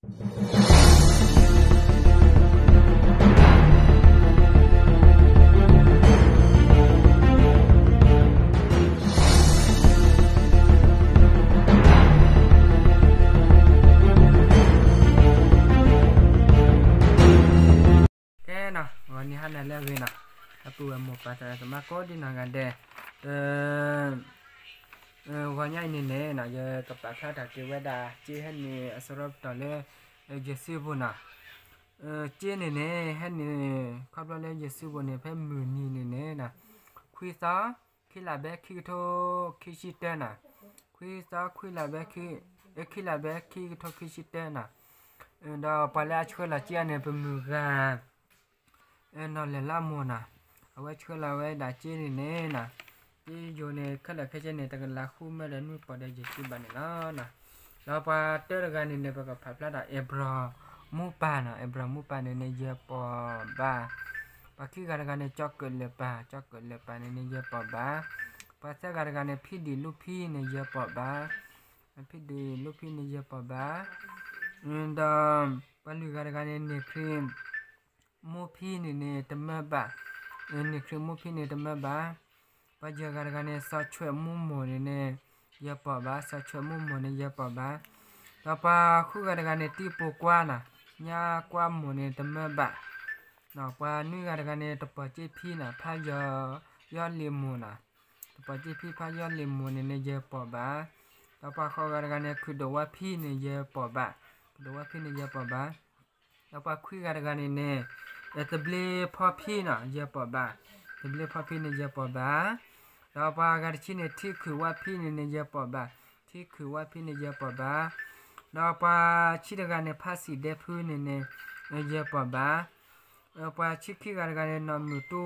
ကဲနီၤ ဂီၤနံၤဟါနၤလၢအဂ့ၤနီၤ, အပုၢ်ဝဲၢ်မိၢ်ပၢ်သရၣ်သမါကိးဒံနီၢ်ဂၤဒဲး, တ ဂီၤညါအံၤန့ၣ်န့ၣ်နီၤ ယကပာ်ဖျါတၢ်က့ၤဝဲဒၣ် ကၠ့ဟဲနုာ်အစရီပတီၢ်လၢ ယစုပူၤနီၤ, ကၠ့န့ၣ်န့ၣ် ဟဲနုာ် ခီဖျိလၢယစုပူၤန့ၣ် ဖဲမုၢ်နံၤန့ၣ်န့ၣ်နီၤ, ခွံသီ ခံလါဘဲခံကထိခံဆံတၢနီၤ, ခွံသီ ခွံလါဘဲ ခံလါဘဲခံကထိခံဆံတၢနီၤ, ဒီးပှၤလၢအဆှၢလီၤကၠ့အံၤန့ၣ် ပမုၢ်ဂၤ နီၢ်လဲၢ်လါမိၢ်နီၤ, အဝဲဆှၢလီၤဝဲဒၣ်ကၠ့န့ၣ်န့ၣ်နီၤ, ကၠ့ယိၤန့ၣ် ခဲလၢာ်ခဲဆ့န့ၣ် တကလးဃုမၢဒီးနွံပီၢ်ဒီးယဲၢ်ဆံဘးန့ၣ်လီၤ. ဒီးပှၤတၢတဂၤန့ၣ်န့ၣ် ပကပာ်ဖျါဒီး အဲၣ်ဘြီၣ်မူပၢ်နီၤ, အဲၣ်ဘြီၣ်မူပၢ်န့ၣ်န့ၣ် ယဲၢ်ပီၢ်ဘး, ပှၤခံဂၤတဂၤန့ၣ် ကၠီကၢၣ်လၢာ်ပၢ်, ကၠီကၢၣ်လၢာ်ပၢ်န့ၣ်န့ၣ် ယဲၢ်ပီၢ်ဘး, ပှၤသၢဂၤတဂၤန့ၣ် ဖံဒံၣ်လူဖံန့ၣ် ယဲၢ်ပီၢ်ဘး, ဖံဒံၣ်လူဖံန့ၣ် ယဲၢ်ပီၢ်ဘး, ဒီးပှၤလွံၢ်ဂၤတဂၤန့ၣ် န့ၢ်ခရံာ် မိၢ်ဖံန့ၣ်န့ၣ် တမၢဘး, န့ၢ်ခရံာ်မိၢ်ဖံန့ၣ် တမၢဘး, ပှၤယဲၢ်ဂၤတဂၤန့ၣ် စီၤဆွဲးမူမိၢ်န့ၣ်န့ၣ် ယဲၢ်ပီၢ်ဘး, စီၤဆွဲးမူမိၢ်န့ၣ် ယဲၢ်ပီၢ်ဘး, ဒီးပှၤဃုဂၤတဂၤန့ၣ် တံၤပိာ်ကွါနီၤ, ညါကွါမိၢ်န့ၣ် တမၢဘး, ပှၤနွံဂၤတဂၤန့ၣ် တပီၢ်ကၠ့ဖံနီၤ, ဖါယီၤလ့ၣ်မိၢ်နီၤ, တပီၢ်ကၠ့ဖံ ဖါယီၤလ့ၣ်မိၢ်န့ၣ်န့ၣ် ယဲၢ်ပီၢ်ဘး, ဒီးပှၤဃိးဂၤတဂၤန့ၣ် ခုၣ်ဒိၣ်ဝါဖံန့ၣ် ယဲၢ်ပီၢ်ဘး, ခုၣ်ဒိၣ်ဝါဖံန့ၣ် ယဲၢ်ပီၢ်ဘး, ဒီးပှၤခွံဂၤတဂၤန့ၣ်န့ၣ် သဘျ့ဖီဖံနီၤ ယဲၢ်ပီၢ်ဘး, သဘျ့ဖီဖံန့ၣ် ယဲၢ်ပီၢ်ဘး, ဒီးပှၤဂၤတဆံန့ၣ် ထံခုၣ်ဝါဖံန့ၣ်န့ၣ် ယဲၢ်ပီၢ်ဘး, ထံခုၣ်ဝါဖံန့ၣ် ယဲၢ်ပီၢ်ဘး, ဒီးပှၤဆံတဂၤန့ၣ် ဖါစံၣ်ဒဲဖုန့ၣ်န့ၣ် ယဲၢ်ပီၢ်ဘး, ပှၤဆံခံဂၤတဂၤန့ၣ် နီၢ်မုၢ်တူ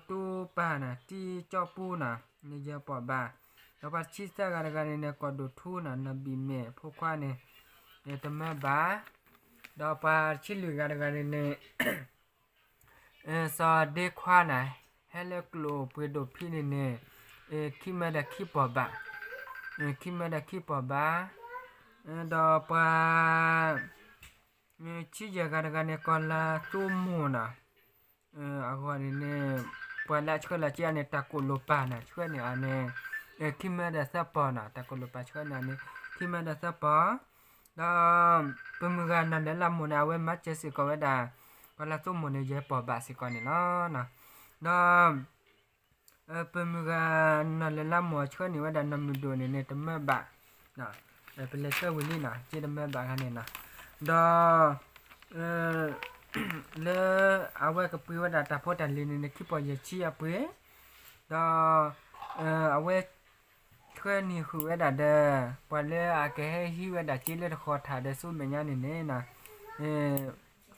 တူပၢ်နီၤ တံကၠီပူနီၤ န့ၣ်ယဲၢ်ပီၢ်ဘး, ဒီးပှၤဆံသၢဂၤတဂၤန့ၣ်န့ၣ် ကီၢ်ဒိၣ်ထူနီၤ နီၢ်ဘံၣ်မဲာ်ဖိခွါန့ၣ် တမၢဘၣ်, ဒီးပှၤဆံလွံၢ်ဂၤတဂၤန့ၣ်န့ၣ် စီၤဒ့ခွါနီၤ ဟဲလၢကျိၣ်ပှ့ၤဒိၣ်ဖံန့ၣ်န့ၣ် ခံမၢဒီးခံပီၢ်ဘၣ်, ခံမၢဒီးခံပီၢ်ဘၣ်, ဒီးပှၤ ဆံယဲၢ်ဂၤတဂၤန့ၣ် ကီၢ်လၤသိမိၢ်နီၤ အဂီၢ်န့ၣ်န့ၣ် ပှၤလၢအဆှၢလီၤက့ၤအန့ၣ် တၢ်ကိၣ်လိာ်ပာ်နီၤ ဆှၢန့ၢ်အန့ၣ် ခံမၢဒီးသၢပီၢ်နီၤ တၢ်ကိၣ်လိာ်ပာ်ဆှၢန့ၢ်အန့ၣ် ခံမၢဒီးသၢပီၢ်, ဒီး ပမုၢ်ဂၤနီၢ်လဲၤလၢမိၢ်န့ၣ် အဝဲမၤစၢၤစ့ၢ်ကီးဝဲဒၣ် ကီၢ်လၤသိမိၢ်န့ၣ် ယဲၢ်ပီၢ်ဘၣ်စ့ၢ်ကီးန့ၣ်လီၤ. ဒီး ပမုၢ်ဂၤနီၢ်လဲၤလၢမိၢ်ဆှၢန့ၢ်ဝဲဒၣ်နီၢ်မုၢ်ဒိၣ်န့ၣ်န့ၣ် တမၢဘၣ်, ပလဲၤဆှၢဝံၤလံနီၤ က့တမၢဘၣ်ဂၤန့ၣ်နီၤ, ဒီး လၢအဝဲကပှ့ၤဝဲဒၣ်တၢ်ဖိတၢ်လံၤန့ၣ်န့ၣ် ခံပီၢ်ယဲၢ်ဆံအပှ့ၤ, ဒီး အဝဲ ဆှၢန့ၢ်ဃုာ်ဝဲဒၣ်ဒီး ပှၤလၢအကဟဲဟံးဝဲဒၣ်က့လၢတဃီၤထၣ်ဒီးဆူမဲာ်ညါန့ၣ်န့ၣ်နီၤ,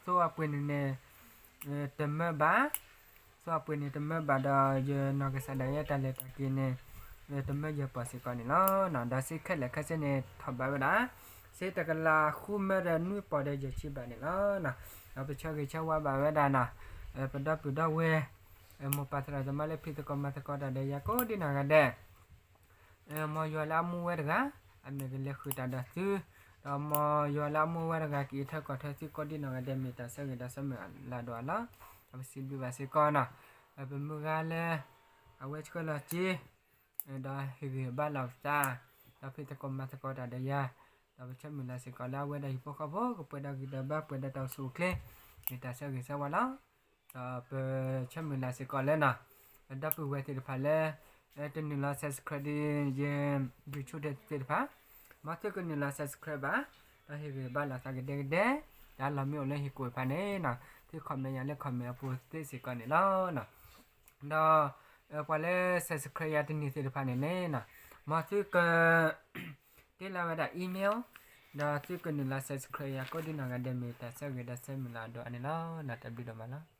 သိအပှ့ၤန့ၣ်န့ၣ် တမၢဘၣ်, သိအပှ့ၤန့ၣ်တမၢဘၣ်ဒီး ယနီၢ်ကစၢ်ဒၣ်ယဲတၢ်လဲၤတၢ်က့ၤန့ၣ် တမၢယဲၢ်ပီၢ်စ့ၢ်ကီးန့ၣ်လီၤ. ဒီးစ့ခဲလၢာ်ခဲဆ့န့ၣ် ထီၣ်ဘးဝဲဒၣ် စ့တကလးဃုမၢဒီးနွံပီၢ်ဒီးယဲၢ်ဆံဘၣ်န့ၣ်လီၤ. ဒီးပဆၢဂ့ၤဆၢဝါဘၣ်ဝဲဒၣ်နီၤ ပဒီပုၢ်ဒီဝဲၢ် မိၢ်ပၢ်သရၣ်သမါလၢဖံးသကိးမၤသကိးတၢ်ဒီးယၤကိးဒံနီၢ်ဂၤဒဲး မ်ယွၤလၢအမူဝဲတဂၤ အမ့ၢ်ကလဲၤဃုာ်တၢ်ဒီးသု, ဒီးမ်ယွၤလၢအမူဝဲတဂၤ ကအံးထွဲကွၢ်ထွဲသုကိးဒံနီၢ်ဂၤဒဲး မ့ၢ်တၢ်ဆၢဂ့ၤဒီးဆၢမုၢ်လၢ်ဒိၣ်အလီၢ်, ဒီးပစံးဘျုးဘၣ်စ့ၢ်ကီးနီၤ ပမုၢ်ဂၤလၢ အဝဲဆှၢလီၤစ့ ဒီးဟ့ၣ်ဂံၢ်ဟ့ၣ်ဘါလီၤပသး, ဒီးဖံးသကိးမၤသကိးတၢ်ဒီးယၤ, ဒီးပဆၢမုၢ်လၢ်စ့ၢ်ကီးလၢအဝဲဒၣ်ဟံၣ်ဖိဃီဖိ ကပှဲၤဒီးဂံၢ်ဒီးဘါ ပှဲၤဒီးတၢ်အိၣ်ဆူၣ်အိၣ်ချ့, မ့ၢ်တၢ်ဆၢဂ့ၤဆၢဝါလီၤ. ဒီးပဆၢမုၢ်လၢ်စ့ၢ်ကီးလၢနီၤ ပဒီပုၢ်ဝဲၢ်သ့ၣ်တဖၣ်လၢ တနုာ်လီၤ subscribe ဒီးယ YouTube သ့ၣ်တဖၣ်, မ်သုကနုာ်လီၤ subscribe ဘၣ်, ဒီးဟ့ၣ်ဂံၢ်ဘါလီၤသးကဒဲကဒဲ, တၢ်လီၢ်မ့ၢ်အိၣ်လၢဟ့ၣ်ကူၣ်တဖၣ်န့ၣ်နီၤ သု comment ယၤလၢ comment အပူၤသ့စ့ၢ်ကီးန့ၣ်လီၤ. ဒီး ပှၤလၢ subscribe ယၤတနံၤသ့ၣ်တဖၣ်န့ၣ်န့ၣ်နီၤ မ်သုက တ့လီၤဝဲဒၣ် email ဒီးသုကနုာ်လီၤ subscribe ယၤကိးဒံနီၢ်ဂၤဒဲး မ့ၢ်တၢ်ဆၢဂ့ၤဒီးဆၢမုၢ်လၢ်ဒိၣ်အါန့ၣ်လီၤ. တၢ်ဘျုးဒိၣ်မးလီၤ.